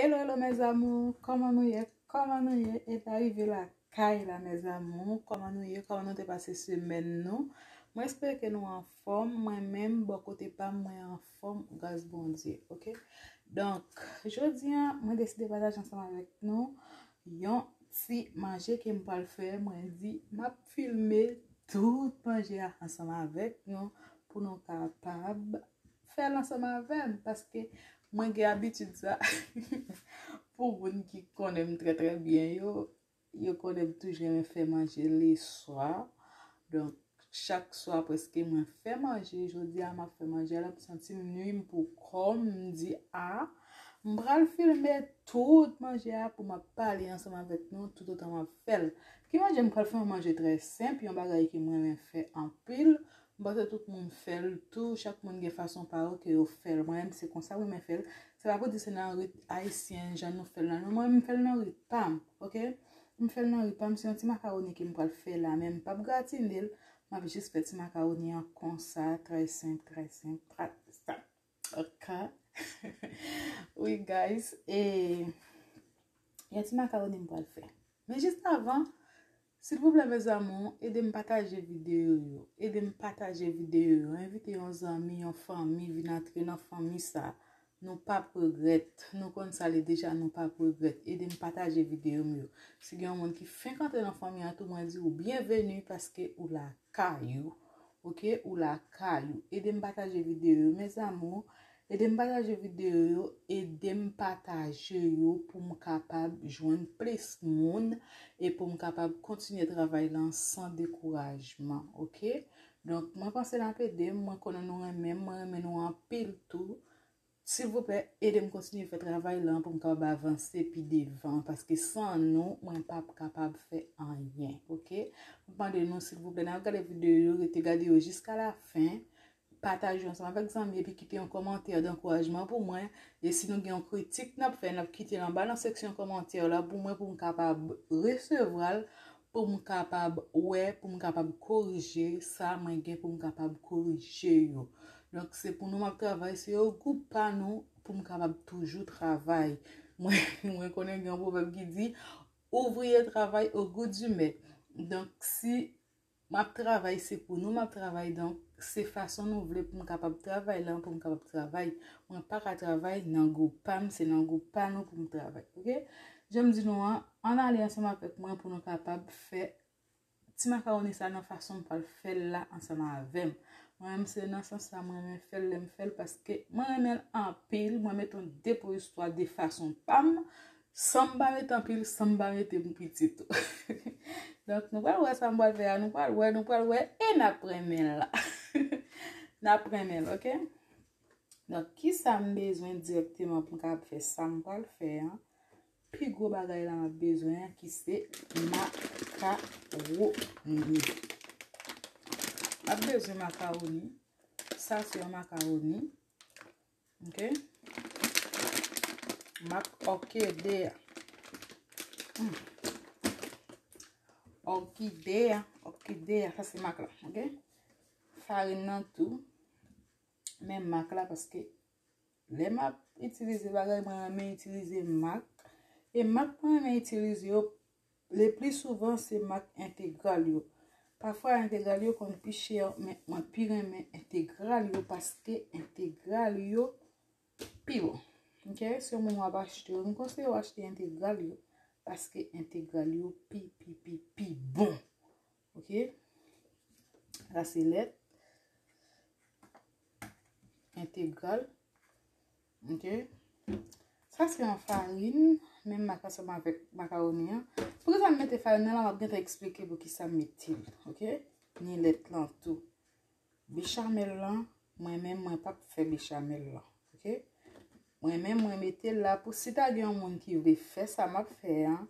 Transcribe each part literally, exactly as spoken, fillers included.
Hello, hello, mes amours. Kòman nou ye? Kòman nou ye? E la rive lakay la, mes amours. Kòman nou ye? Kòman nou te pase semèn nou? Mwen espere ke nou anfòm. Mwen menm, bò kote pa m, mwen anfòm, gras Bondye, oke? Donk, jodi a, mwen deside pataje ansanm avèk nou yon ti manje ke m pral fè. Mwen di, m ap filme tout manje a ansanm avèk nou pou nou kapab fè l ansanm avè m, paske mwen gen abitid sa. Pou moun ki konnen m trè, trè byen yo, yo konnen m toujou renmen fè manje leswa. Donk, chak swa prèske mwen fè manje. Jodi a, m ap fè manje a, la, m santi m nwi m pou kò m, m di, a, m pral filme tout manje a pou m ap pale ansanm avèk nou toutotan m ap fè l. Ki manje m pral fè? Yon manje trè senp, yon bagay ke mwen renmen fè anpil. M panse tout moun fè l tou, chak moun gen fason pa yo ke yo fè l. Mwen menm, se konsa mwen renmen fè l. Se pa pou di se nan rit ayisyen, jan nou fè l la. Non, mwen, m fè l nan rit pa m, oke? M fè l nan rit pa m, se yon ti makawoni ke m pral fè la, men m p ap gratine l. M ap jis fè ti makawoni an konsa, trè senp, trè senp, trè senp. Ok. Wi, guys, e yon ti makawoni m pral fè. Men jis avan, silvouplè, mes amours, ede m pataje videyo yo. Ede m pataje videyo yo. Envite yon zanmi, yon fanmi, vin antre nan fanmi sa. Nou p ap regrèt. Nou konn sa l ye deja, nou p ap regrèt. Ede m pataje videyo m yo. Si gen yon moun ki fenk antre nan fanmi an tou, mwen di ou byenveni paske ou lakay ou. Oke, ou lakay ou. Ede m pataje videyo yo, mes amours. Ede m pataje videyo yo, ede m pataje yo pou m kapab jwenn plis moun e pou m kapab kontinye travay lan san dekourajman, oke? Donk, mwen panse n ap ede m, mwen konnen nou renmen m, mwen renmen nou anpil tou. Silvouplè, ede m kontinye fè travay lan pou m kapab avanse pi devan, paske san nou, mwen p ap kapab fè anyen, oke? M ap mande nou, silvouplè, n ap gade videyo yo, rete gade yo jiska lafen. Pataje yo ansanm avèk zanmi epi kite yon kòmantè dankourajman pou mwen. E si nou gen yon kritik n ap fè, n ap kite l anba nan seksyon kòmantè la pou mwen, pou m kapab resevwa l, pou m kapab wè, pou m kapab korije sa mwen gen pou m kapab korije yo. Donk, se pou nou m ap travay, se yon gwoup pa nou pou m kapab toujou travay. Mwen, mwen konnen gen yon pwovèb ki di, ouvriye travay o gou di mèt. Donk, si m ap travay, se pou nou m ap travay. Donk, se fason nou vle pou m kapab travay lan, pou m kapab travay. Mwen pa ka travay nan gwoup pa m, se nan gwoup pa nou pou m travay. Oke? Jan m di nou an, ann ale ansanm avèk mwen pou nou kapab fè ti makawoni sa nan fason m pral fè l la ansanm avè m. Mwen menm, se nan sans sa mwen renmen fè l, lè m fè l, paske mwen renmen l anpil. Mwen mete yon depo istwa de fason pa m, san m pa mete anpil, san m pa mete m piti tou. Donk, nou pral wè sa m pral fè a, nou pral wè, nou pral wè, e n ap renmen l la. N ap renmen l, oke? Donk, kisa m bezwen dirèkteman pou m kapab fè sa m pral fè an? Pi gwo bagay la m ap bezwen an, ki se makawoni. M ap bezwen makawoni. Sa se yon makawoni. Oke? Mak òkide a. Hmm. Òkide a, òkide a, sa se mak la, oke? Farin nan tou. Men mak la, paske lè m ap itilize bagay, mwen renmen itilize mak. E mak mwen renmen itilize yo, le pli souvan, se mak entegral yo. Pafwa, entegral yo konn pi chè, men mwen pi renmen entegral yo, paske entegral yo pi bon. Oke? Si yon moun w ap achte yo, m konseye w achte entegral yo, paske entegral yo pi, pi, pi, pi bon. Oke? Sa se lèt entegral. Oke? Sa se yon farin, menm mak ansanm avèk makawoni an. Poukisa m mete farin nan la, m ap gentan eksplike poukisa m mete l. Oke? Ni lèt lan tou. Bechamèl lan, mwen menm, mwen p ap fè bechamèl lan. Oke? Mwen menm, mwen mete l la pou si ta gen yon moun ki vle fè sa m ap fè an,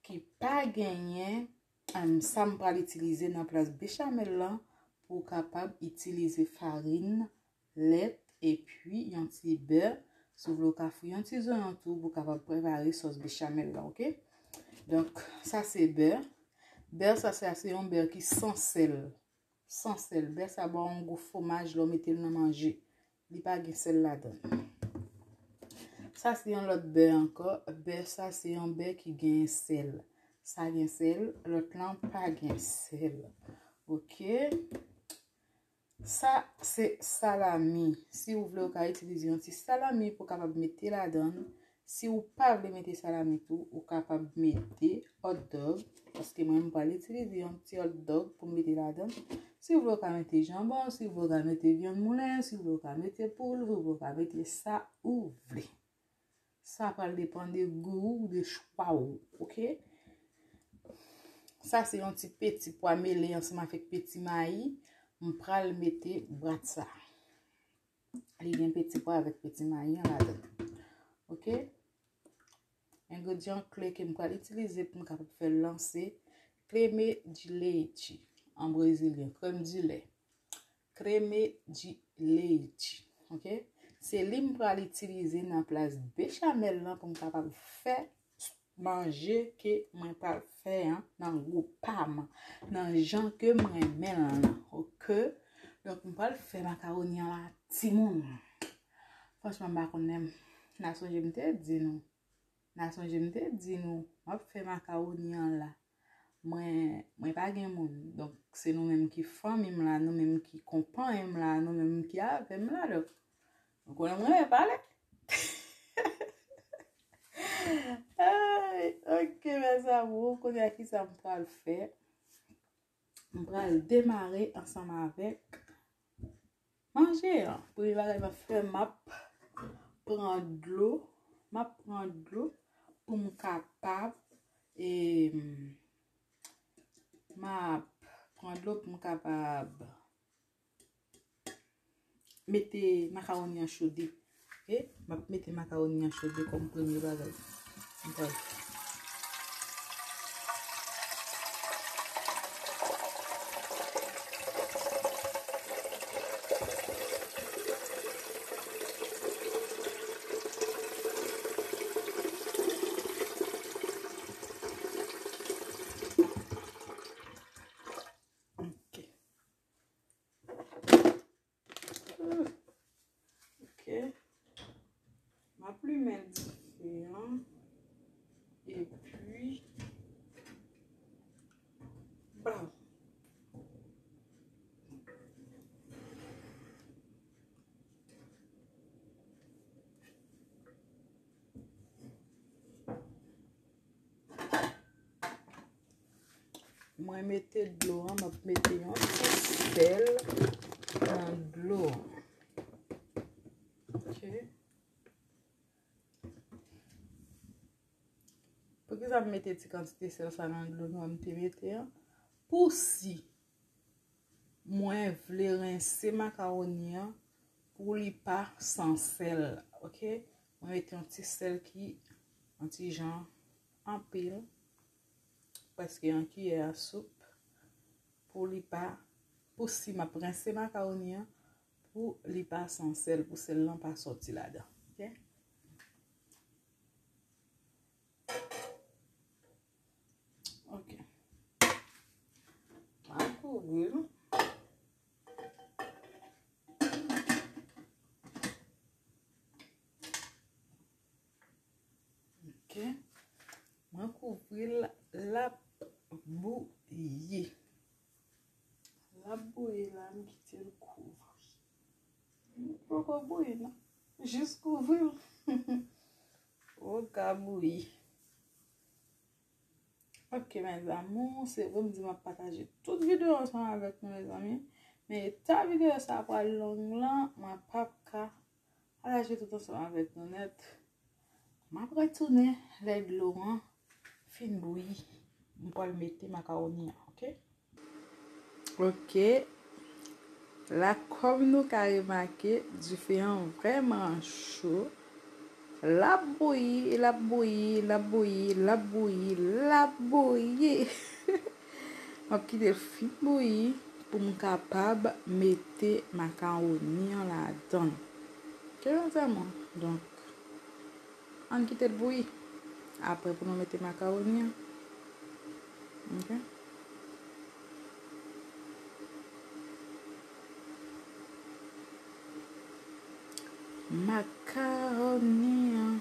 ki pa genyen, em, sa m pral itilize nan plas bechamèl lan, pou w kapab itilize farin, lèt, epi yon ti bè. Si w vle, w ka fri yon ti zonyon tou pou w kapab prepare sòs bechamèl lan, oke? Donk, sa se bè. Bè sa, sa se yon bè ki san sèl. San sèl. Bè sa ba w yon gou fwomaj lè w mete l nan manje. Li pa gen sèl ladan l. Sa se yon lòt bè ankò. Bè sa se yon bè ki gen sèl. Sa gen sèl, lòt lan pa gen sèl. Ok. Sa se salami. Si ou vle, ou ka itilize yon ti salami pou w kapab mete ladan l. Si ou pa vle mete salami tou, ou kapab mete hot dog. Paske mwen, m pral itilize yon ti hot dog pou m mete ladan l. Si ou vle, ou ka mete janbon. Si ou vle, ou ka mete vyann moulen. Si ou vle, ou ka mete poul. Si ou vle, ou ka mete sa ou vle. Sa pral depann de gou ou, de chwa ou, ok? Sa se yon ti peti pwa mele ansanm avèk peti mayi. M pral mete bwat sa. Li gen peti pwa avèk peti mayi an ladan. Ok? Engredyan kle ke m pral itilize pou m kapab fè l lan se creme de leite an brezilyen, krèm di lè. Creme de leite. Ok? Se li m pral itilize nan plas bechamel lan pou m kapab fè manje ke mwen pral fè an nan gou pa m, nan jan ke m renmen l lan. Ok? Donk, m pral fè makawoni an la, timoun. Franchman, m pa konnen. N a sonje m te di nou. N a sonje m te di nou, m ap fè makawoni an la. Mwen, mwen pa gen moun. Donk, se nou menm ki fanmi m la, nou menm ki konpay m la, nou menm ki avè m la. Donk, nou konnen mwen renmen pale. Ay, ok, mes amours, kounye a ki sa m pral fè? M pral demare ansanm avèk manje an. Premye bagay m ap fè, m ap pran dlo. M ap pran dlo pou m kapab, e, m ap pran dlo pou m kapab mete makawoni an chode. Ok? M ap mete makawoni an chode kòm premye bagay. M pral Ok. Ok. M ap limen dife an. Epi, bam. Mwen mete dlo an, m ap mete yon ti sèl nan dlo an. Ok. Poukisa m mete ti kantite sèl sa nan dlo nwa m te mete an? Pou si mwen vle rense makawoni an pou li pa san sèl, ok? Mwen mete yon ti sèl ki yon ti jan anpil, prèske yon kiyè a soup, pou li pa, pou si m ap rense makawoni an, pou li pa san sèl, pou sèl lan pa sòti ladan, ok? Ok. Mwen kouvri l. Ok. Mwen kouvri l, l ap bouyi. L ap bouyi la, m kite l kouvri. Li poko bouyi non. Jis kouvri l. Ou ka bouyi. Ok, mes amours, se vre m di m ap pataje tout videyo ansanm avèk nou, mezanmi. Men eta videyo sa a pral long lan, mwen p ap ka pataje tout ansanm avèk nou nèt. M ap retounen lè dlo an fin bouyi. M pral mete makawoni an, ok? Ok. La, kòm nou ka remake, dife an vrèman cho. L ap bouyi, l ap bouyi, l ap bouyi, l ap bouyi, l ap bouyi. M ap kite l fin bouyi pou m kapab mete makawoni an ladan l. Ok, mezanmi? Donk, ann kite l bouyi. Apre, pou nou mete makawoni an. Ok. Makawoni an.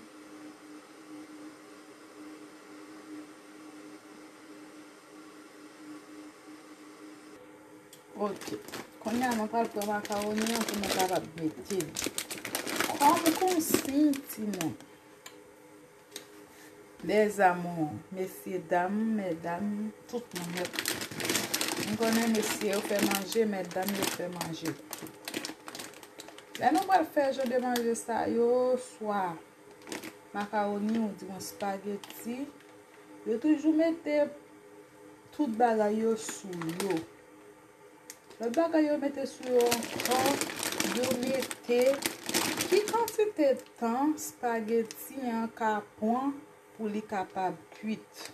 Ok. Kounye a, nou pral pran makawoni an pou nou kapab mete l. Kòm konsiy, timoun. Mes amours, mesye dam, medam, tout moun yo. M konnen mesye yo fè manje, medam yo fè manje. Lè nou pral fè jan de manje sa yo, swa makawoni ou di yon spageti, yo toujou mete tout bagay yo sou yo. Lòt bagay yo mete sou yo ankò, yo mete ki kantite tan spageti an ka pran pou li kapab kwit.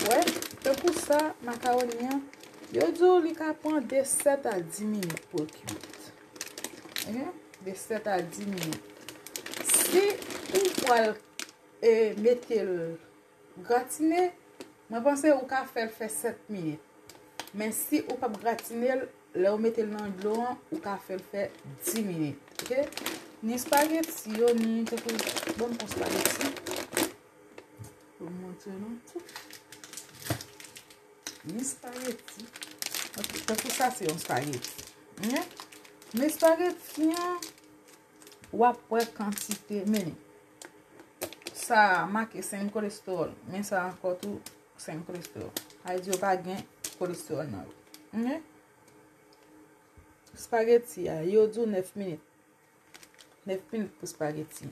Wè, tankou sa, makawoni an, yo di w li ka pran de sèt a dis minit pou l kwit. Oke? De sèt a dis minit. Si ou pral, e, mete l gratine, mwen panse ou ka fè l fè sèt minit. Men si ou p ap gratine l, lè ou mete l nan dlo an, ou ka fè l fè dis minit. Oke? Ni spageti yo, ni, tankou, ban m pran spageti. Pou m montre nou tou. Ni spageti. Ok, tankou sa se yon spageti. Oke? Men spageti an, w ap wè kantite, men sa make senk kolestewòl, men sa ankò tou senk kolestewòl. Sa vle di yo pa gen kolestewòl nan yo. Oke? Spageti a, yo di w nèf minit. Nèf minit pou spageti.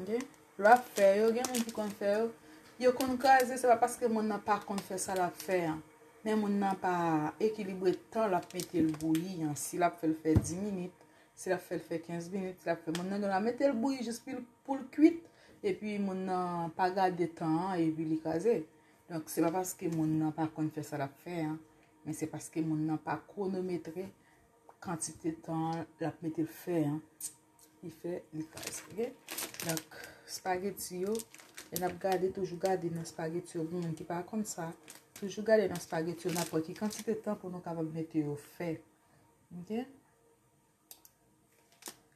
Oke? Lè w ap fè yo, gen moun ki konn fè yo. Yo konn kraze, se pa paske moun nan pa konn fè sa l ap fè an. Men moun nan pa ekilibre tan l ap mete l bouyi an. Si l ap fè l fè dis minit, si l ap fè l fè kenz minit, si l ap fè moun nan gen dwa mete l bouyi jis pou l, pou l kwit, epi moun nan pa gade tan an, epi li kraze. Donk, se pa paske moun nan pa konn fè sa l ap fè an, men se paske moun nan pa kwonometre kantite tan l ap mete l fè an, ki fè li kraze, oke? Donk, spageti yo, lè n ap gade, toujou gade nan spageti yo, pou moun ki pa konn sa, toujou gade nan spageti yo, n ap wè ki kantite tan pou nou kapab mete yo fè, oke?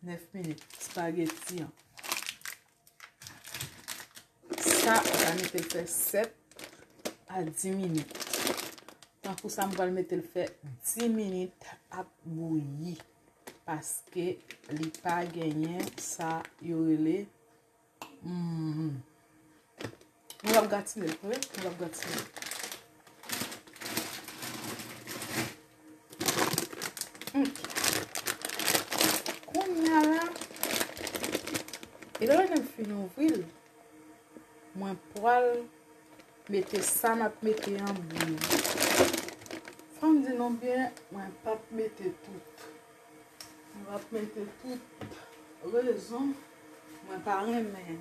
Nèf minit, spageti an. Sa, ou ka mete l fè sèt a dis minit. Tankou sa, m pral mete l fè dis minit ap bouyi. Paske li pa genyen sa yo rele, hmm, nou p ap gratine l, wi, nou p ap gratine l. Hmm. Kounye a la, etan donè m fin ouvri l, mwen pral mete sa m ap mete an bouyi. Fò m di nou byen, mwen p ap mete tout. Mwen p ap mete tout. Rezon, mwen pa renmen.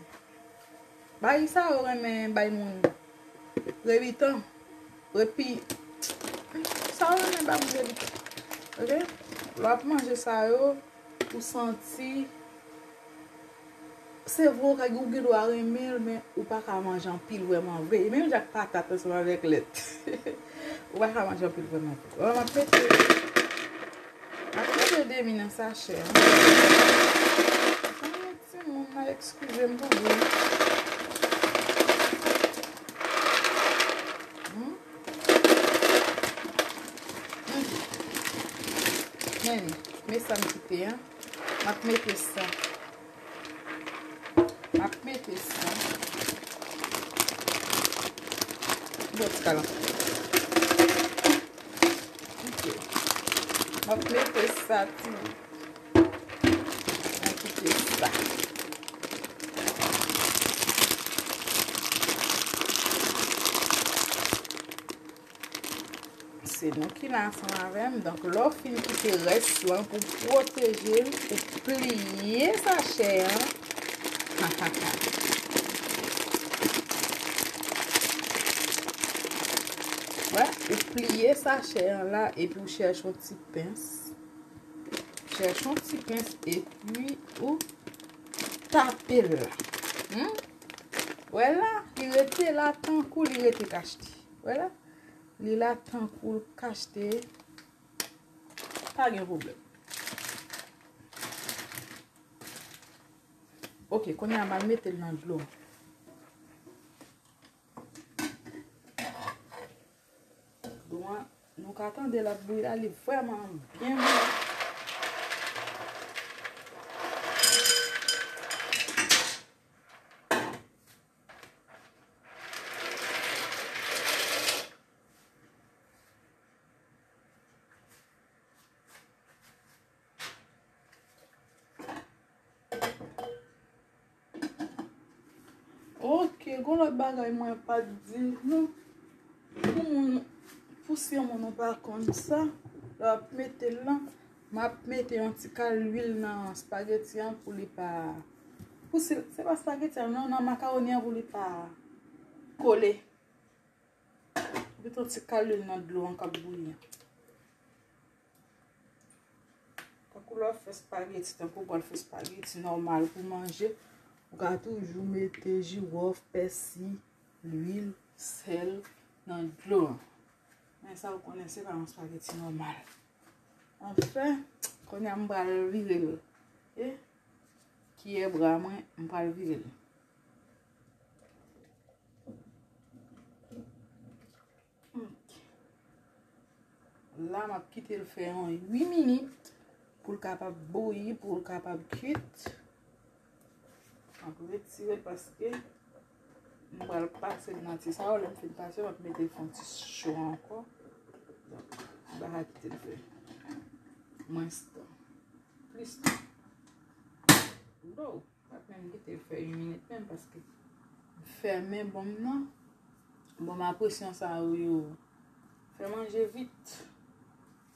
Bay sa yo renmen bay moun rebitan. Epi, sa yo renmen bay moun rebitan. Oke? Lè w ap manje sa yo, ou santi, se vre, ou ka, ou gen dwa renmen l, men ou pa ka manje anpil vrèman vre. E menm jan ak patat ansanm avèk lèt. Ou pa ka manje anpil vrèman vre. Bon, m ap mete, m ap mete demi nan sachè an. Timoun nan, eskize m pou bri. Hmm? Hmm. Men, men sa m kite an. M ap mete sa. M ap mete sa. Bon, ti kalan. Ok. M ap mete sa, ti. Mwen kite sa. Se nou ki la ansanm avè m. Donk, lè w fin kite rès lan pou pwoteje l, ou pliye sachè an. Wè, ou pliye sachè an la, epi ou chèche yon ti pens. Chèche yon ti pens epi ou tape l la. Hmm? Wè la, li rete la tankou li rete kachte. Wè la, li la tankou l kachte. Pa gen pwoblèm. Ok, kounye a m al mete l nan dlo. Dlo an, Nou ka tande l ap bouyi la, li vrèman byen bouyi. Ok, gon lòt bagay mwen pa t di nou. Pou moun, pou si yon moun ou pa konn sa, lè w ap mete l lan, m ap mete yon ti kal lwil nan espageti an pou li pa, pou si, se pa espageti an, non, nan makawoni an pou li pa kole. Mete yon ti kal lwil nan dlo an k ap bouyi an. Tankou lè w ap fè espageti, tankou w pral fè espageti nòmal pou manje, ou ka toujou mete jiwòf, pèsi, lwil, sèl nan dlo an. Men sa, ou konnen se pa yon espageti nòmal. Anfen, kounye a m pral vire l. E kiyè bra mwen, m pral vire l. La, m ap kite l fè yon uit minit pou l kapab bouyi, pou l kapab kuit. M ap retire l paske m pral pase l nan ti sa yo. Lè m fin pase l, m ap mete l fè yon ti cho ankò. Donk, m pa ka kite l fè mwens tan. Plis tan. Lo! Pa t menm kite l fè yon minit menm, paske m fèmen bonm nan. Bonm a presyon sa yo, yo fè manje vit.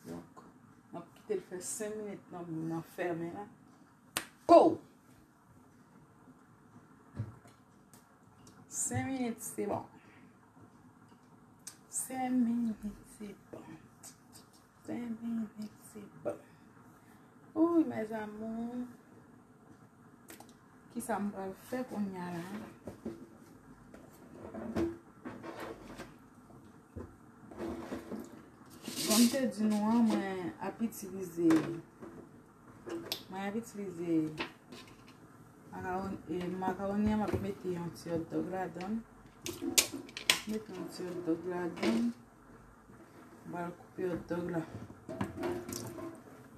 Donk, m ap kite l fè senk minit nan bonm nan fèmen la. Pow! Senk minit, se bon. Senk minit, se bon. Senk minit, se bon. Ouy, mes amours. Kisa m pral fè kounye a la? Kòm m te di nou an, mwen ap itilize, mwen ap itilize makawon-, e, makawoni an, m ap mete yon ti hotdog ladan l. Mete yon ti hotdog ladan l. M pral koupe hotdog la.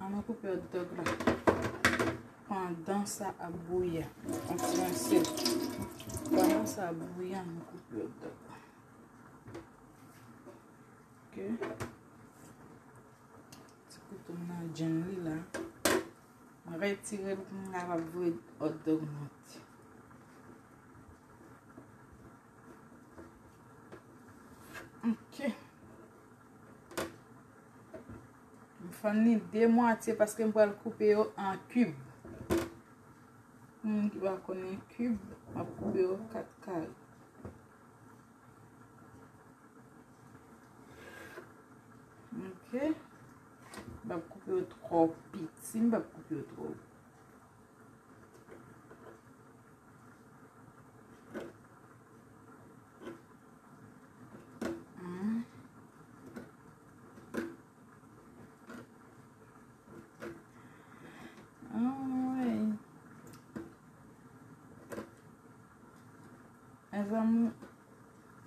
An nou koupe hotdog la. Pandan sa ap bouyi a. An ti rinse l. Pandan sa ap bouyi a, an nou koupe hotdog la. Ok. Ti kouto m nan djenn li la. Mwen retire l pou m kapab voye hotdog monte. Ok. M fann li de mwatye paske m pral koupe yo an kib. Pou moun ki pa konnen kib, m ap koupe yo kat kare. Ok. M p ap koupe yo twò piti, m p ap koupe yo twò. Hmm. Anmwey. Mezanmi,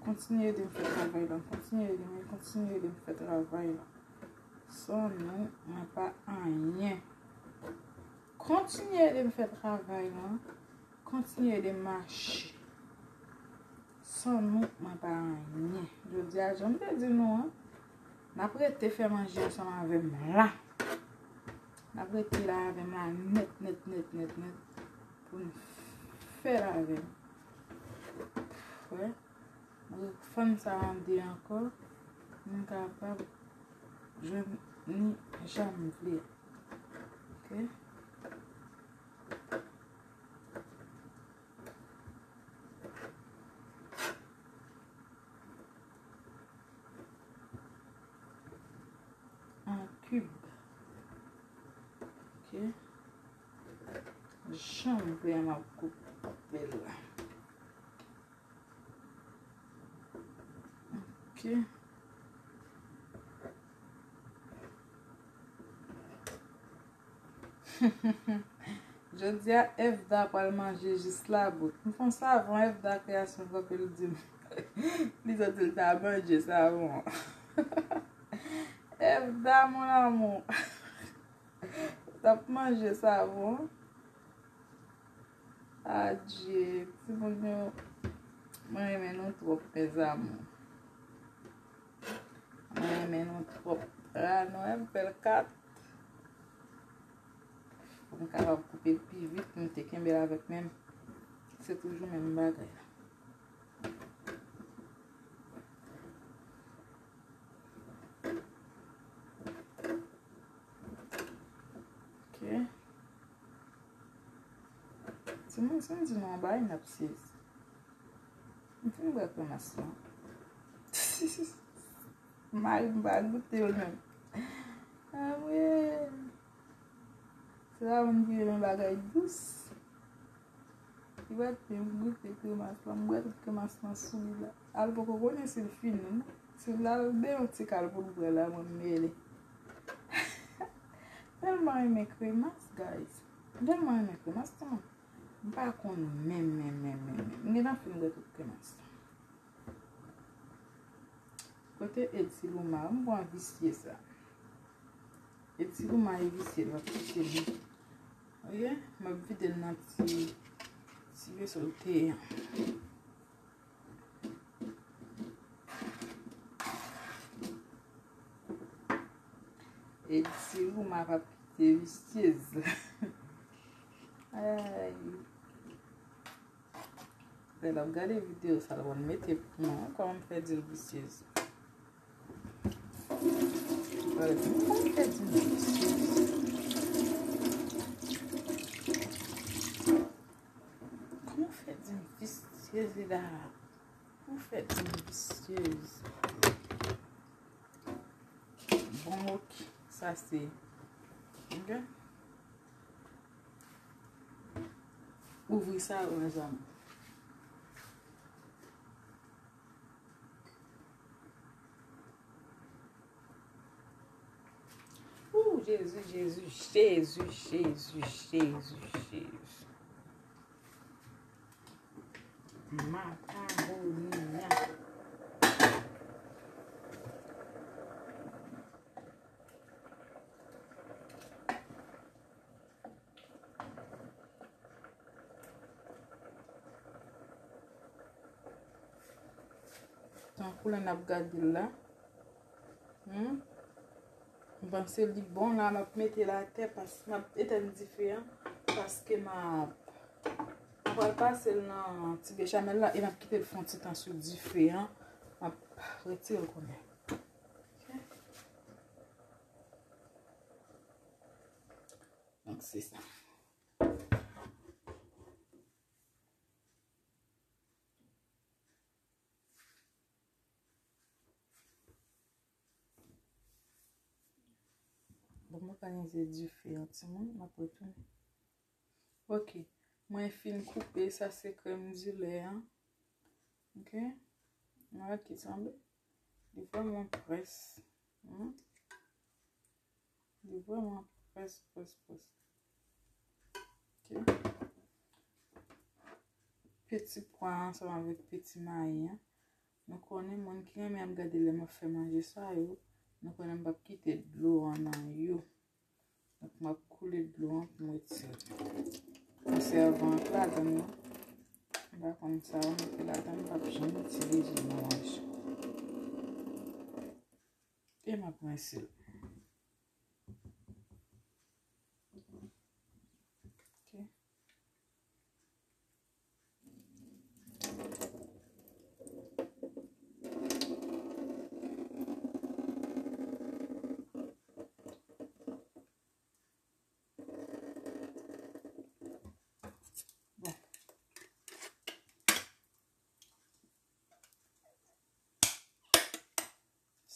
kontinye ede m fè travay la. Kontinye ede m, kontinye ede m fè travay la. San nou, mwen pa anyen. Kontinye ede m fè travay la. Kontinye ede m mache. San nou, mwen pa anyen. Jodi a, jan m te di nou an, n ap rete fè manje ansanm avè m la. N ap rete la avè m la nèt, nèt, nèt, nèt, nèt. Pou n fè l avè m. Wè. Mwen fann sa an de ankò. M kapab jwenn ni jan m vle. Ok. An kib. Ok. Jan m vle m ap koupe l la. Ok. Jodi a, Evda pral manje jis labout. M fè yon savon, Evda Kreyasyon kanpe l di m. Li santi l ta manje savon an. Evda, mon amour. T ap manje savon. Adje, timoun yo, mwen renmen nou twòp, mes amours. Mwen renmen nou twòp. Rano, m fè l kat. Pou m kapab koupe l pi vit, m te kenbe l avèk men m. Se toujou menm bagay la. Ok. Timoun, si m di nou yon bagay, n ap sezi. M fin bwè kremas lan. Mari m pa goute l menm. Anmwey. Se pa moun ki renmen bagay dous. Li pa t menm goute kremas lan. M bwè tout kremas lan sou li la. Al poko konnen si l fini, non. Si l al benyen ti kal pou l bwè la, mwen m rele. Tèlman renmen kremas, guys. M tèlman renmen kremas, timoun. M pa konn menm, menm, menm, menm, menm. M gentan fin bwè tout kremas. Kote Edsiluma? M pran visye sa. Edsiluma e visye, l ap kite li. Ok? M ap vide l nan ti, ti veso l te ye an. Edsiluma p ap kite visyez. Ay. Lè l ap gade videyo sa, l ap mete pou mwen kòman m fè di l visyez. Kòman m fè di l visyez? Kòman fè di l visyez la? Kòman fè di l visyez? Bon, ok. Sa se. Ok. Ouvri sa, mezanmi. Ooh, Jezi, Jezi, Jezi, Jezi, Jezi, Jezi. Makawoni a. Tankou lè n ap gade l la. Hmm? M panse li bon la, m ap mete l atè, pas-, m ap etenn dife an, paske m ap, m pral pase l nan ti bechamel la, e m ap kite l fè yon ti tan sou dife an, m ap retire l kounye a. Ok? Donk, se sa. Bon, mwen pa gen dife an, timoun, m ap retounen. Ok, mwen fin koupe, sa se krèm dilè an. Ok, mwen ki sanble. Li vrèman près. Hmm? Li vrèman près, près, près. Ok. Peti pwa ansanm avèk peti mayi an. Nou konnen moun ki renmen ap gade lè m ap fè manje sa yo, nou konnen m p ap kite dlo an nan yo. Donk, m ap koule dlo an pou m retire. Konsèvan an k ladan l, non. M pa konn sa yo mete ladan l, m p ap janm itilize nan manje. E m ap rense l. Ok. Bon.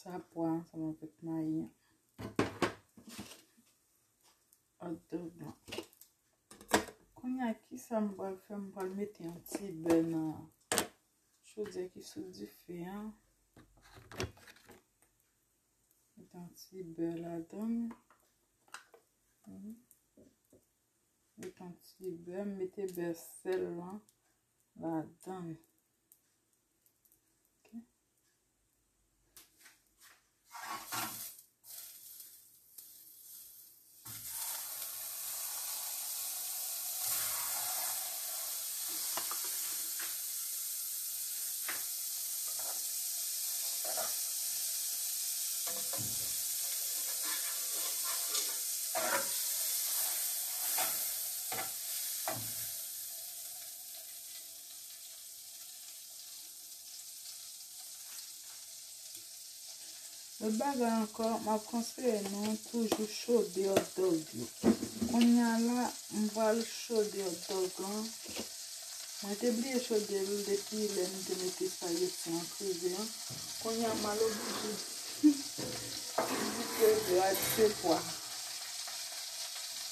Sa pwa ansanm avèk mayi an. Hot dog lan. Kounye a, kisa m pral fè? M pral mete yon ti bè nan chodyè ki sou dife an. Mete yon ti bè ladan l. Mhm. Mete yon ti bè, mete bè sèl lan ladan l. Ok. Lòt bagay ankò, m ap konseye nou toujou chode hot dog yo. Kounye a la, m pral chode hot dog lan. Mwen te bliye chode l depi lè m te mete espageti an krize an. Kounye a, m al oblije di ke gras se pwa.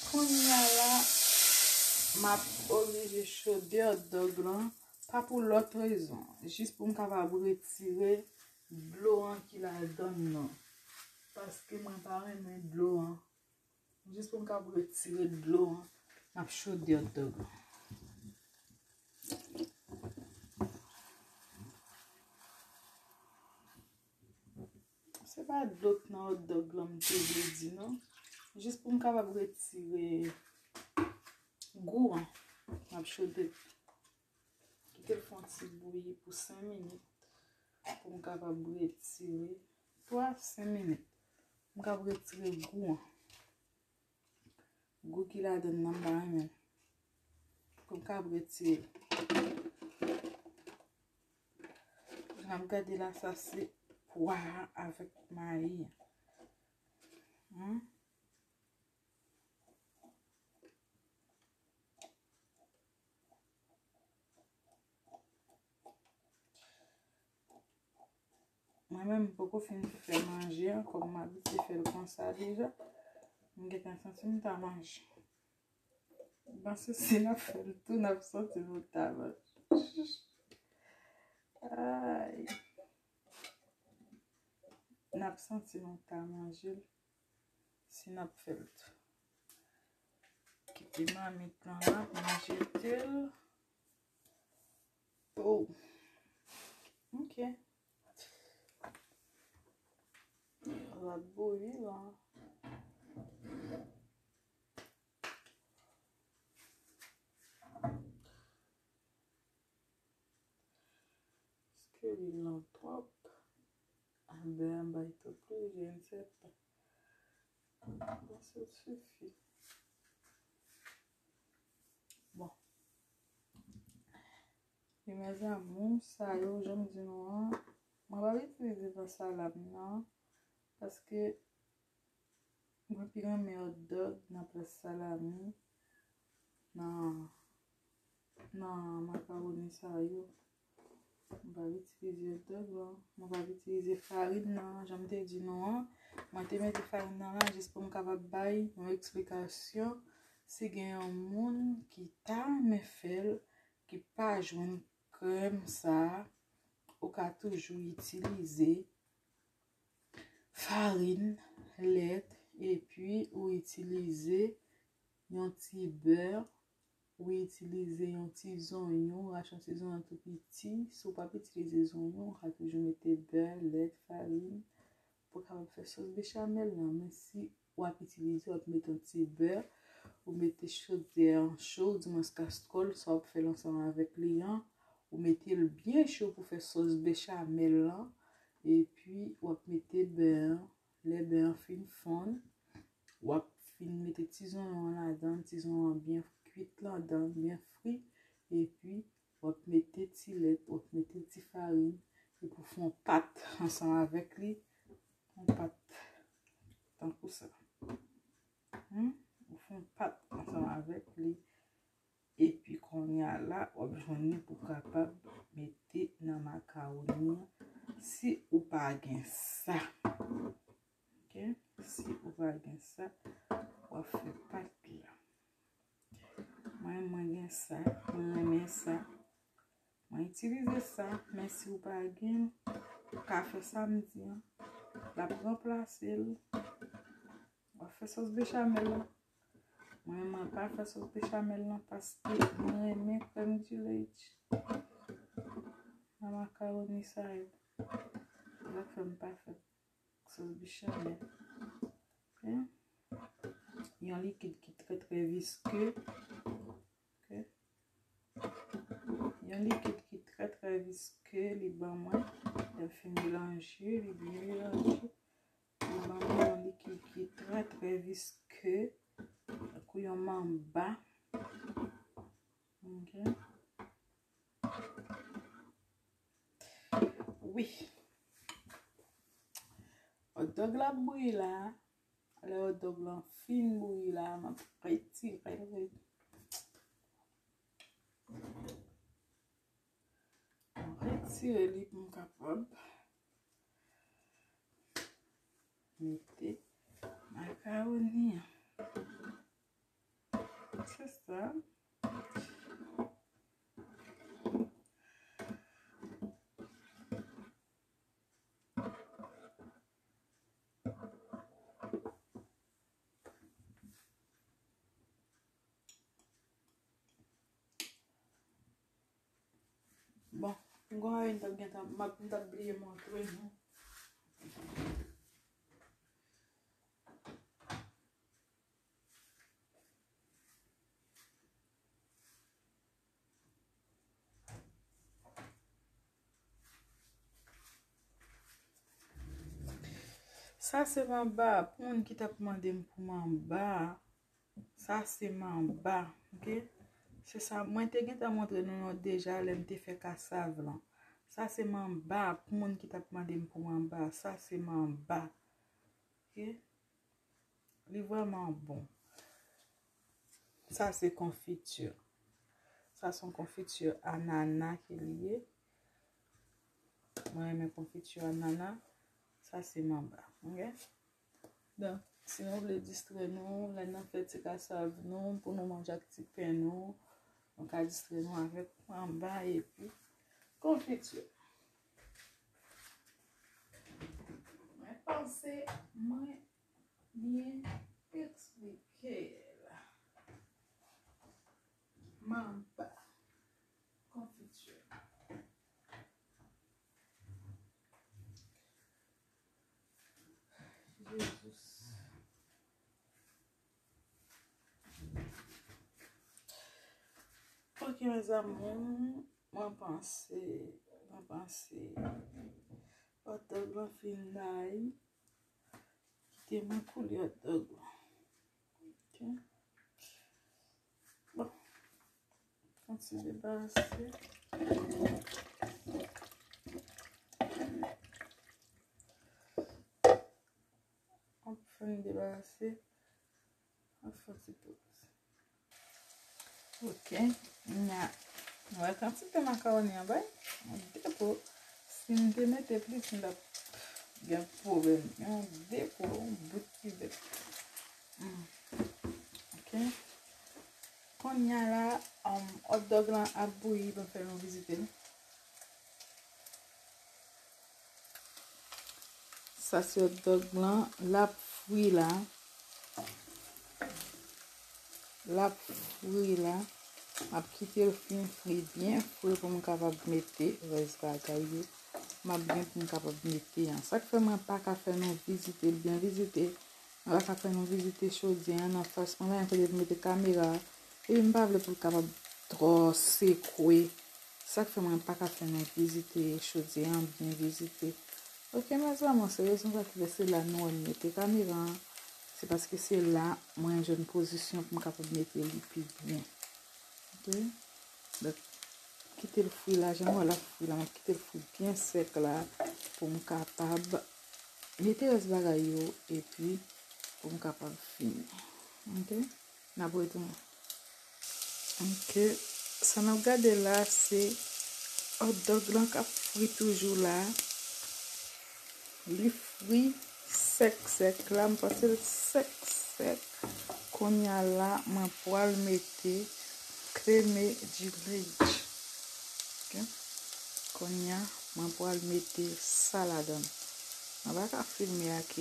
Kounye a la, m ap oblije chode hot dog lan, pa pou lòt rezon, jis pou m kapab retire dlo an ki ladan l nan. Paske mwen pa renmen dlo an. Jis pou m kab retire dlo an, m ap chode hot dog lan. Se pa dlo k nan hot dog lan m te vle di non. Jis pou m kapab retire gou an, m ap chode. Kite l fè yon ti bouyi pou senk minit pou m kapab retire, twa, senk minit. M kapab retire gou an. Gou ki ladan l nan m pa renmen l. Pou m kapab retire l. Jan m gade la, sa se pwa a avèk mayi an. Hmm? Mwen menm, m poko fin fè manje an, kòm m abitye fè l konsa deja. M gentan santi m ta manje. M panse si n ap fè l tou, n ap santi nou ta manje. Ay. N ap santi nou ta manje l. Si n ap fè l tou. Kite mamit lan la pou m jete l. Oh. Ok. L ap bouyi la. Èske li long twòp? Anben, bay twòp pli, je ne sais pas. Bon, ça suffit. Bon. E mes amours, sa yo, jan m di nou an, mwen pa itilize nan salad nan, paske mwen pi renmen hot dog nan plas salami, nan, nan makawoni sa yo. Mwen pa itilize hot dog lan, mwen pa itilize farin nan, jan m te di nou an. Mwen te mete farin nan la jis pou m kapab bay yon eksplikasyon. Si gen yon moun ki ta renmen fè l, ki pa jwenn krèm sa a, ou ka toujou itilize farin, lèt, epi ou itilize yon ti bè, ou itilize yon ti zonyon, ou rache yon ti zonyon tou piti. Si w p ap itilize zonyon, ou ka toujou mete bè, lèt, farin, pou w kapab fè sòs bechamèl lan. Men si w ap itilize, w ap mete yon ti bè, ou mete chodyè an cho, oudimwens kastwòl, sa w ap fè l ansanm avèk li an, ou mete l byen cho pou fè sòs bechamèl lan, epi w ap mete bè an. Lè bè an fin fonn, w ap fin mete ti zonyon an ladan, ti zonyon an byen kwit ladan, byen fri, epi w ap mete ti lèt, w ap mete ti farin, epi w fè yon pat ansanm avèk li, yon pat tankou sa. Hmm? Ou fè yon pat ansanm avèk li. Epi kounye a la, w ap jwenn li pou w kapab mete nan makawoni an, si ou pa gen sa. Ok? Si ou pa gen sa, w ap fè pat la. Mwen, mwen gen sa, mwen renmen sa. Mwen itilize sa, men si ou pa gen, ou ka fè sa m di an. L ap ranplase l. W ap fè sòs bechamèl la. Mwen, mwen pa fè sòs bechamèl lan paske mwen renmen crème du leche nan makawoni sa yo. Sa k fè m pa fè sòs bechamèl. Ok? Yon likid ki trè, trè viske. Ok? Yon likid ki trè, trè viske, li ban mwen. Lè m fin melanje, li byen melanje. Li ban mwen yon likid ki trè, trè viske, tankou yon manba. Ok. Wi. Hot dog la ap bouyi la. Lè hot dog lan fin bouyi la, m ap retire l. Retire li pou m kapab mete makawoni an. Se sa. Bon, m gon bagay m t ap gentan, m ap, m t ap bliye montre nou. Sa se manba, pou moun ki t ap mande m pou manba, sa se manba, oke? Se sa, mwen te gentan montre nou yo deja lè m te fè kasav lan. Sa se manba, pou moun ki t ap mande m pou manba, sa se manba, oke? Li vrèman bon. Sa se konfiti. Sa se yon konfiti anana ke li ye. Mwen renmen konfiti anana. Sa se manba. Oke? Donk, si nou vle distrè nou, lè n ap fè ti kasav nou, pou nou manje ak ti pen nou, nou ka distrè nou avèk manba epi konfiti. Mwen panse mwen byen eksplike l. Manba, konfiti. Jezi. Ok, mes amours, mwen panse, mwen panse, hot dog lan fin day. Kite mwen koule hot dog lan. Ok. Bon. Fè ti debarase. Ap fè n debarase. Ap fè ti poz. Ok. N a, nou wè kantite makawoni an bay? Yon depo. Si m te mete plis, m t ap gen pwoblèm. Yon depo, yon bout kivèt. Hmm. Ok. Kounye a la, um, hot dog lan ap bouyi, ban m fè nou vizite l. Sa se hot dog lan, l ap fri la. L ap fri la. M ap kite l fin fri byen fri pou m kapab mete rès bagay yo. M ap gen pou m kapab mete an. Sa k fè mwen pa ka fè nou vizite l byen vizite. Mwen pa ka fè nou vizite chodyè an nan fas mwen la, mwen kote pou mete kamera a. Epi m pa vle pou l kapab twò sekwe. Sa k fè mwen pa ka fè nou vizite chodyè an, byen vizite. Ok, mes amours, se rezon sa ki fè se la nou wè m mete kamera an. Se paske se la mwen jwenn pozisyon pou m kapab mete li pi byen. Ok? Donk, kite l fri la, jan w wè l ap fri la, m ap kite l fri byen sèk la pou m kapab mete rès bagay yo epi pou m kapab fini. Ok? N ap retounen. Ok, sa n ap gade la, se hot dog lan k ap fri toujou la. Li fri sèk sèk la, m panse l sèk sèk. Kounye a la, mwen pral mete crème de leche. Ok. Kounye a, mwen pral mete sa ladan l. Mwen pa ka filme ak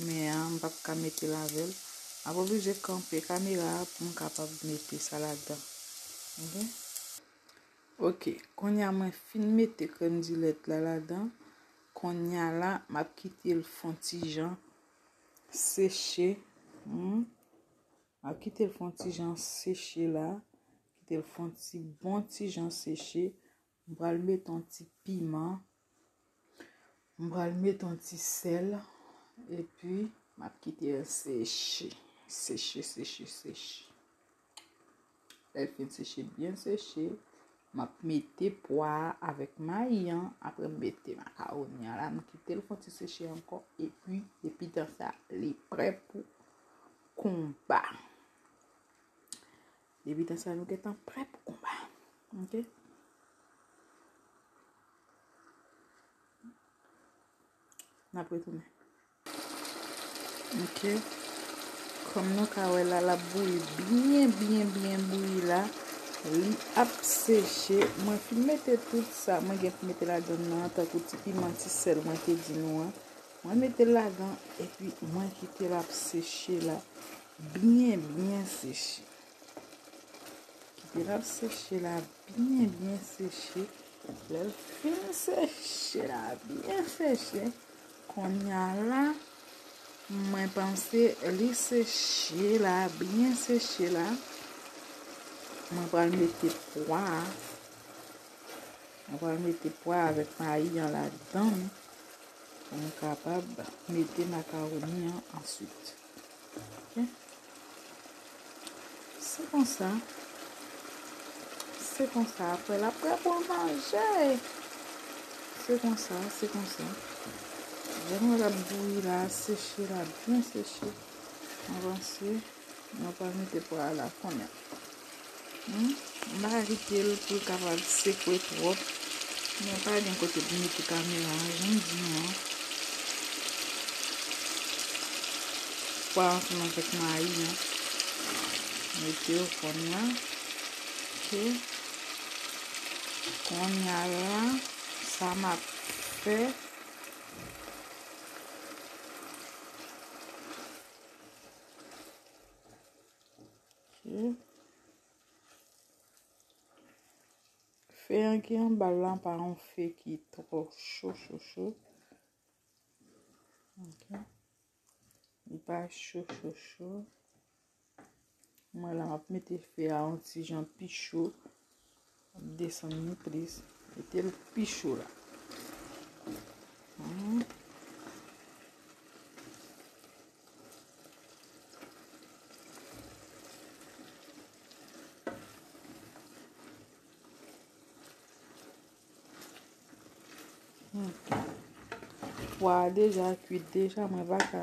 men an, m p ap ka mete l avè l. M ap oblije kanpe kamera a pou m kapab mete sa ladan. Ok? Ok, kounye a mwen fin mete crème de leche la ladan. Kounye a la, m ap kite l fè yon ti jan seche. Hmm. M ap kite l fè yon ti jan seche la. Kite l fè yon ti bon ti jan seche. M pral mete yon ti piman. M pral mete yon ti sèl. Epi, m ap kite l seche. Seche, seche, seche. Lè l fin seche, byen seche. M ap mete pwa a avèk mayi an, apre m mete makawoni an la, m kite l fè yon ti seche ankò, epi, depi tan sa, li prè pou konba. Depi tan sa, nou gentan prè pou konba. Ok? N ap retounen. Ok. Kòm nou ka wè la, l ap bouyi byen, byen, byen bouyi la. Li ap seche. Mwen fin mete tout sa mwen gen pou mete ladann nan, tankou ti piman, ti sèl mwen te di nou an. Mwen mete l ladan, epi mwen kite l ap seche la. Byen, byen seche. Kite l ap seche la, byen, byen seche. Lè l fin seche la, byen seche, kounye a la, mwen panse li seche la, byen seche la. Mwen pral mete pwa a. Mwen pral mete pwa avèk mayi an ladan l pou m kapab mete makawoni an answit. Ok? Se konsa. Se konsa. Apre l ap prè pou l manje. Se konsa, se konsa. Lè nou wè l ap bouyi la, seche la, byen seche. Avanse. Nou pral mete pwa a la kounye a. Hmm? M pa ka kite l pou l kapab sekwe twòp. Mwen pa gen kote pou mete kamera a, jan m di nou an. Pwa ansanm avèk mayi an. Mete yo kounye a. Ok. Kounye a la, sa m ap fè. Ok. Fe an ki anba l lan pa yon fe ki twò cho, cho, cho. Ok. Li pa cho, cho, cho. Mwen la, m ap mete fe a yon ti jan pi cho. M ap desann li plis. Mete l pi cho la. Mhm. Hmm. Pwa a deja kwit deja, mwen pa ka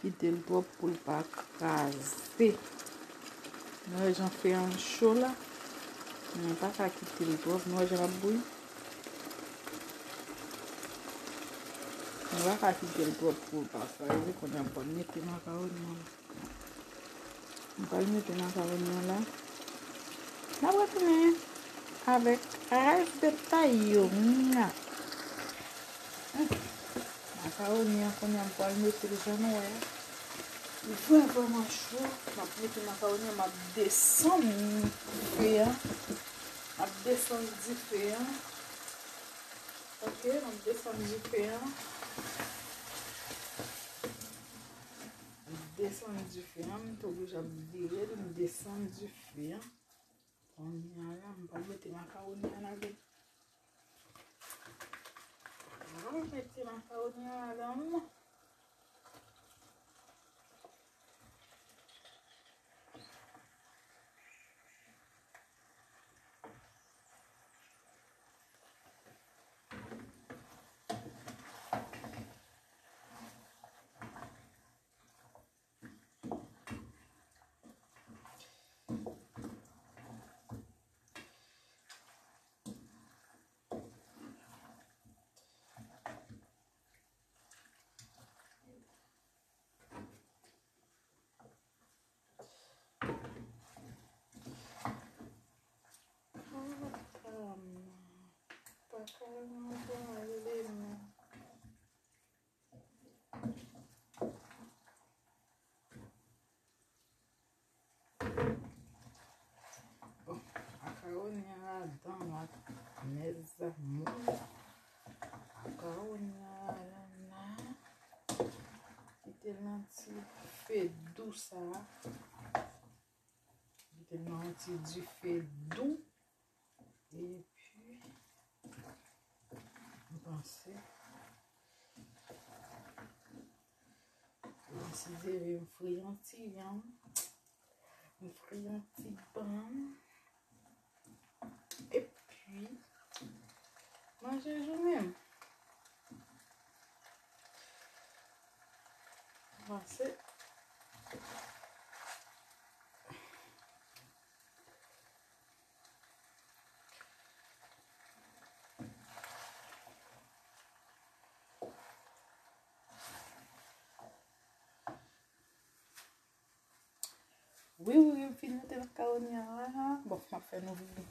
kite l twòp pou l pa kraze. Nou wè jan fe an cho la. Mwen pa ka kite l twòp. Nou wè jan l ap bouyi. Mwen pa ka kite l twòp pou l pa kraze. Kounye a m pral mete makawoni an la. M pral mete makawoni an la. N ap retounen avèk rès detay yo. Mwa. Makawoni an kounye a m pral mete l jan nou wè a. Li vrè, vrèman cho. M ap mete makawoni an, m ap desann dife a. M ap desann dife a. Ok, m ap desann dife a. M desann dife a, m te oblije ap vire l, m desann dife a. Kounye a la, m pral mete makawoni an ladan. M pral mete makawoni an ladan. Bon, makawoni an ladan la, mes amours. Makawoni an ladan la. Kite l nan ti fe dou sa a. Kite l nan yon ti dife dou. Epi, m panse, m konsidere m fri yon ti vyann, m fri yon ti bann. Epi, Manje jounen m. Panse. Wi, wi, wi, m fin mete makaroni an la. Bon, m ap fè nou vini.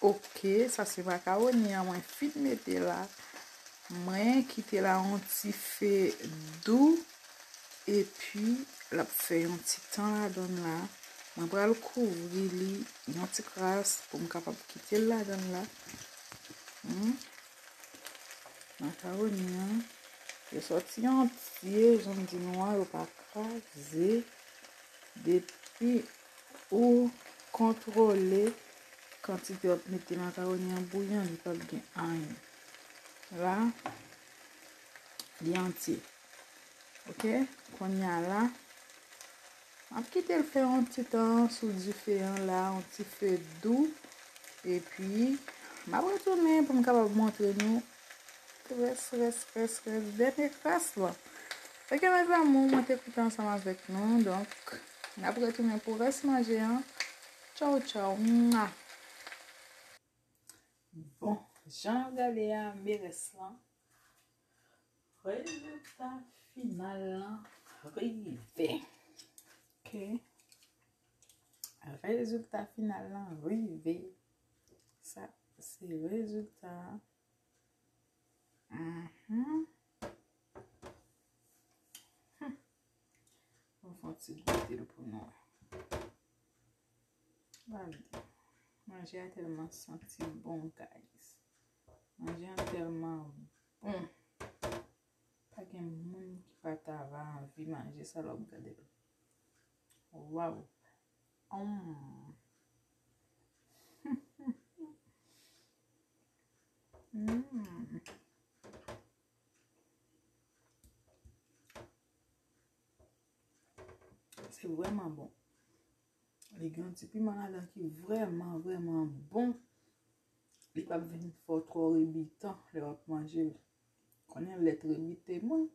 Ok, sa se makaroni an mwen fin mete la. Mwen kite la yon ti fe dou. Epi, l ap fè yon ti tan ladann la. Mwen pral kouvri li yon ti kras pou m kapab kite l ladann la. Hmm. Makaroni an, yo sòti antye, jan m di nou an, yo pa kraze. Depi ou kontwole kantite w ap mete makaroni an bouyi an, li p ap gen anyen. La, li antye. Ok? Kounye a la, m ap kite l fè yon ti tan sou dife an la, yon ti fe dou. Epi, m ap retounen pou m kapab montre nou rès, rès, rès, rès, dènye kras lan. Ok, mezanmi, mwen te kontan ansanm avèk nou. Donk, n ap retounen pou rès manje an. Tchaw, tchaw. Mwa. Bon, jan w gade a, men rès lan. Rezilta final lan rive. Ok. Rezilta final lan rive. Sa, se rezilta. Mhm. Hmm. Mwen fè yon ti goute l pou nou wè. Gade. Manje a tèlman santi bon, guys. Manje a tèlman bon. Pa gen moun ki pa ta va anvi manje sa lè w ap gade l. Waw. Hum. Mm. Se vrèman bon. Li gen yon ti piman ladan ki vrèman, vrèman bon. Li p ap vin fè w twò rebitan lè w ap manje l. Konnen lèt rebite moun.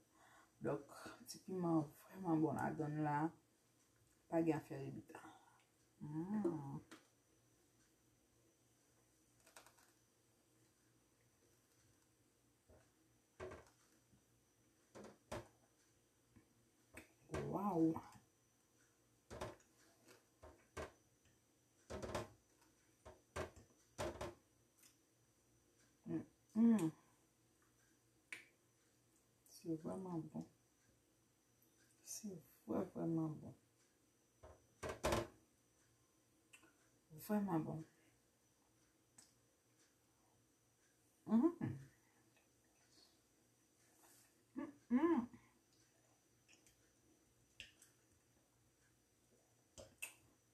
Donk, ti piman an vrèman bon ladann la. Pa gen afè rebitan. Mm. Waw. Mm, mm. Se vrèman bon. Se vrè, vrèman bon. Vrèman bon. Mm. Mm, mm.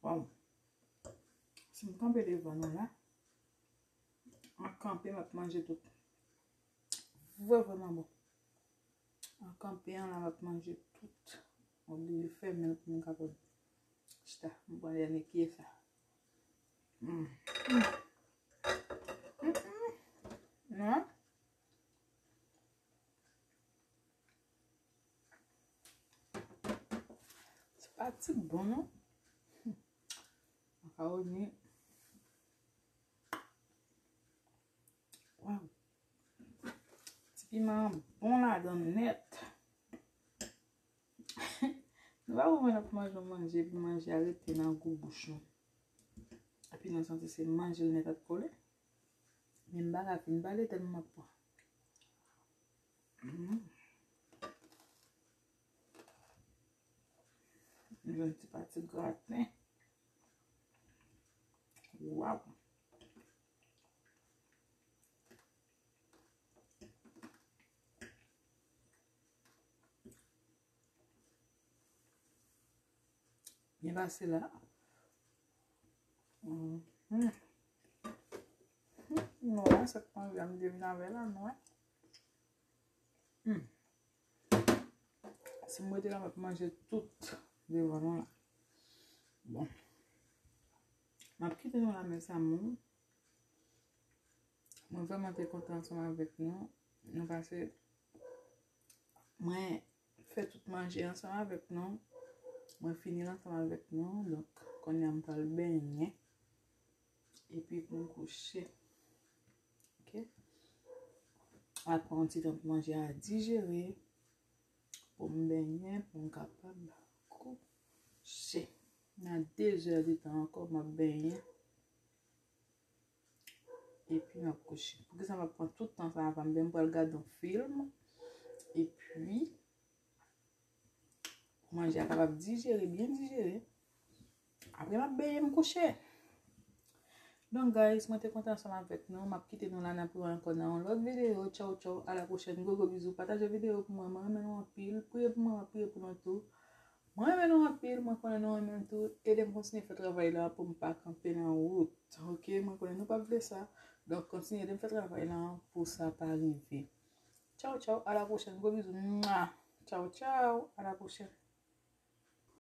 Waw. Si m kanpe devan nou la, m ap kanpe, m ap manje tout. Vrè, vrèman bon. An kanpe an la, m ap manje tout. M oblije fèmen l pou m kapab chita. M pran dènye kiyè sa. Mm. Mm. Mm, mm. Non. Se pa ti bon, non. Makawoni. Waw. Ti piman an bon ladan nèt. Nou pa konprann ap manje yon manje, epi manje a rete nan gou bouch nou. Epi nou santi se manje l nèt ak kole. Men m pa ka fin pale tèlman m ap pran. Mm. Yon ti pati graten. Waw. Byen pase la. Mhm. Nou wè sa k manje a m te vin avè la, nou wè. Hmm. Si m rete la, m ap manje tout devan nou la. Bon. M ap kite nou la, mes amours. Mwen vrèman te kontan ansanm avèk nou. Nou pase, mwen fè tout manje ansanm avèk nou. Mwen fini l ansanm avèk nou. Donk, kounye a m pral benyen. Epi pou m kouche. Ok? M ap pran yon ti tan pou manje a dijere. Pou m benyen, pou m kapab kouche. Nan de zè de tan ankò, m ap benyen. Epi m ap kouche. Poukisa m ap pran tout tan sa a, m pral gade yon fim. Epi, pou manje a kapab dijere, byen dijere. Apre m ap benyen m kouche. Donk, guys, mwen te kontan ansanm avèk nou. M ap kite nou la, n ap wè ankò nan yon lòt videyo. Tchaw, tchaw, a la pwochèn. Gwo, gwo bizou. Pataje videyo pou mwen. Mwen renmen nou anpil. Priye pou mwen, mwen priye pou nou tou. Mwen renmen nou anpil. Mwen konnen nou renmen m tou. Ede m kontinye fè travay la pou m pa kanpe nan wout. Ok? Mwen konnen nou p ap vle sa. Donk, kontinye ede m fè travay la pou sa pa rive. Tchaw, tchaw. A la pwochèn. Gwo bizou. Mwa. Tchaw, tchaw. A la pwochèn.